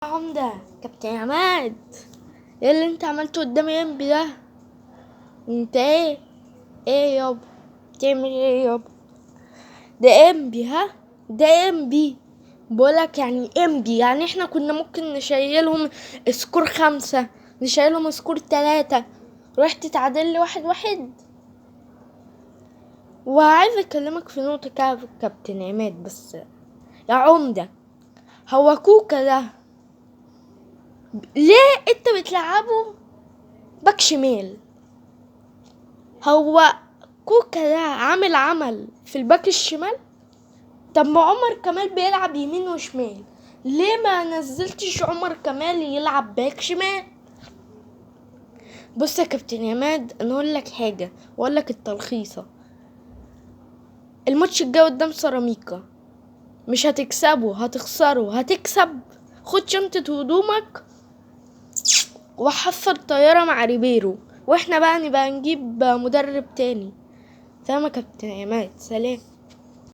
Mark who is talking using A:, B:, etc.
A: عمدة كابتن عماد، ايه اللي انت عملته قدام انبي ده؟ انت ايه ايه يابا؟ بتعمل ايه يابا؟ ده انبي، ها ده انبي، بقولك يعني انبي، يعني احنا كنا ممكن نشيلهم score 5، نشيلهم score 3، رحت تعادل لي 1-1. وعايز اكلمك في نقطة كده كابتن عماد، بس يا عمدة هو كوكا ده ليه انت بتلعبه باك شمال؟ هو كوكا ده عامل عمل في الباك الشمال؟ طب ما عمر كمال بيلعب يمين وشمال، ليه ما نزلتش عمر كمال يلعب باك شمال؟ بص يا كابتن عماد، انا اقول لك حاجه واقول لك التلخيصه. الماتش الجاي قدام سيراميكا مش هتكسبه، هتخسره. هتكسب، خد شنطه هدومك وحفر طياره مع ريبيرو، واحنا بقى نبقى نجيب مدرب تاني. تمام يا كابتن عماد، سلام.